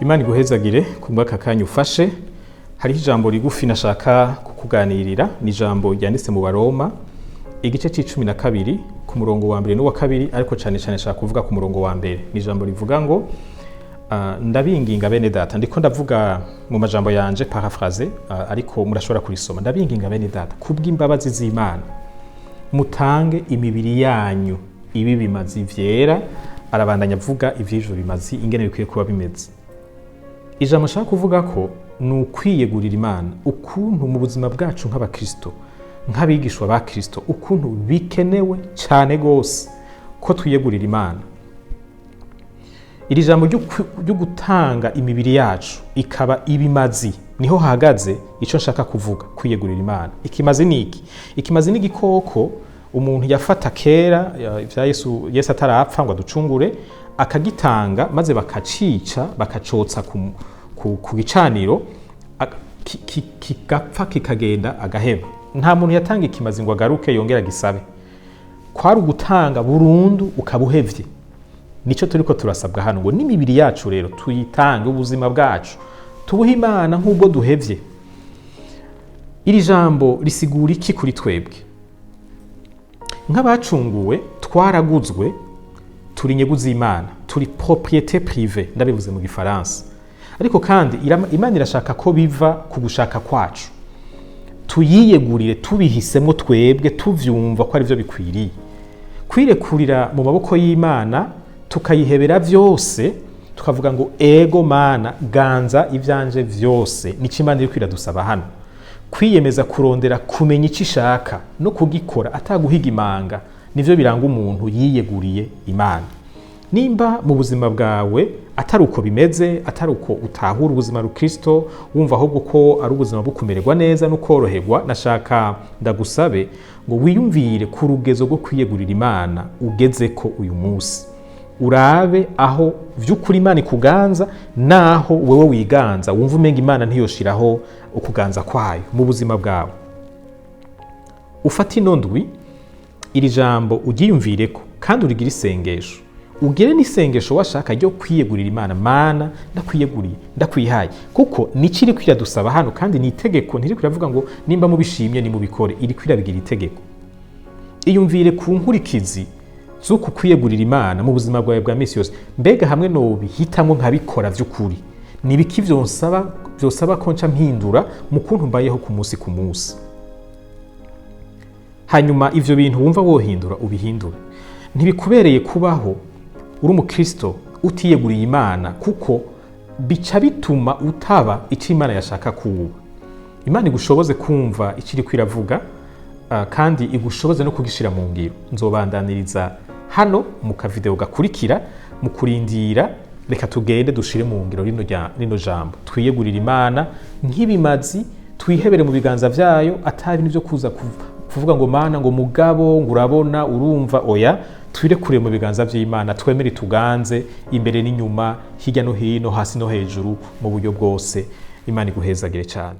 Imana iguhezagire kubwa aka kanya ufashe. Hariho ijambo rigufi nashaka kukuganirira, ni ijambo ryanditse mu Baroma igice c'12 ku murongo wa mbere n'uwa kabiri, ariko cyane cyane nshaka kuvuga ku murongo wa mbere. Ni ijambo rivuga ngo ndabinginga bene data, ndiko ndavuga mu majambo yanje paraphrase, ariko murashobora kurisoma. Ndabinginga bene data kubw'imbabazi z'Imana, mutange imibiri yanyu ibi bimazi vyera. Arabandanya avuga ivy'ivyo bimazi ingene bikwiye kuba bimeze. Ijambo nshaka kuvuga ko ni ukwiyegurira Imana, ukuntu mu buzima bwacu nk'abakristo, nk'abigishwa ba Kristo, ukuntu bikenewe cyane gose ko twiyegurira Imana. Iri jambo ryo gutanga imibiri yacu ikaba ibimazi, niho hahagaze icyo nshaka kuvuga, kwiyegurira Imana. Ikimazi ni iki? Ikimazi ni igikoko umuntu yafata kera ivya Yesu, Yesu atarapfa ngo aducungure, akagitanga maze bakacica, bakacotsa ku gicaniro, kigapfa, kikagenda agaheba. Nta muntu yatanga ikimazi ngo agaruke yongere agisabe. Kwari ugutanga burundu, ukaba uhevye. Nico turiko turasabwa hano, ngo n'imibiri yacu rero tuyitange, ubuzima bwacu tubuhe Imana nk'ubwo duhevye. Iri jambo risigura iki kuri twebwe nk'abacunguwe? Twaraguzwe, turi inyegu z'Imana, turi propriété privée, ndabivuze mu gifaransa. Ariko kandi Imana irashaka ko biva ku gushaka kwacu, tuyiyegurire tubihisemo twebwe, tuvyumva ko arivyo bikwiriye. Kwirekurira mu maboko y'Imana, tukayihebera vyose, tukavuga ngo ego Mana, ganza ivyanje vyose, nico Imana iriko iradusaba hano. Kwiyemeza kurondera kumenya icyo ishaka no kugikora ataguhiga imanga, nivyo biranga umuntu yiyeguriye Imana. Nimba mu buzima bwawe atari uko bimeze, atari uko utahura ubuzima rukristo, wumva ahubwo ko ari ubuzima bwo kumererwa neza no koroherwa, nashaka ndagusabe ngo wiyumvire ku rugezo rwo kwiyegurira Imana ugeze ko uyu munsi, urabe aho vy'ukuri Imana ikuganza naho wewe wiganza, wumva umenga Imana ntiyoshiraho ukuganza kwayo mu buzima bwawe. Ufate ino ndwi, iri jambo uryiyumvireko kandi urigire isengesho, ugire n'isengesho washaka ryo kwiyegurira Imana. Mana, ndakwiyeguriye, ndakwihaye, kuko nico iriko iradusaba hano, kandi ni itegeko. Ntiriko iravuga ngo nimba mubishimye nimubikore, iriko irabigira itegeko. Iyumvire ku nkurikizi z'uku kwiyegurira Imana mu buzima bwawe bwa misi yose. Mbega hamwe nobihitamwo nkabikora vy'ukuri, ni ibiki vyosaba ko nca mpindura mu kuntu mbayeho ku munsi ku munsi? Hanyuma ivyo bintu wumva wohindura, ubihindure. Ntibikubereye kubaho uri umukristo utiyeguriye Imana, kuko bica bituma utaba icyo Imana yashaka kuba. Imana igushoboze kumva icyo iriko iravuga, kandi igushoboze no kugishira mu ngiro. Nzobandaniriza hano mu kavideo gakurikira. Mu kurindira, reka tugende dushire mu ngiro rino jambo, twiyegurire Imana nk'ibimazi, twihebere mu biganza vyayo, ata bintu vyo kuza kuvuga ngo Mana, ngo mugabo, ngo urabona, urumva. Oya, twirekure mu biganza vy'Imana, twemere tuganze imbere n'inyuma, hirya no hino, hasi no hejuru, mu buryo bwose. Imana iguhezagire cyane.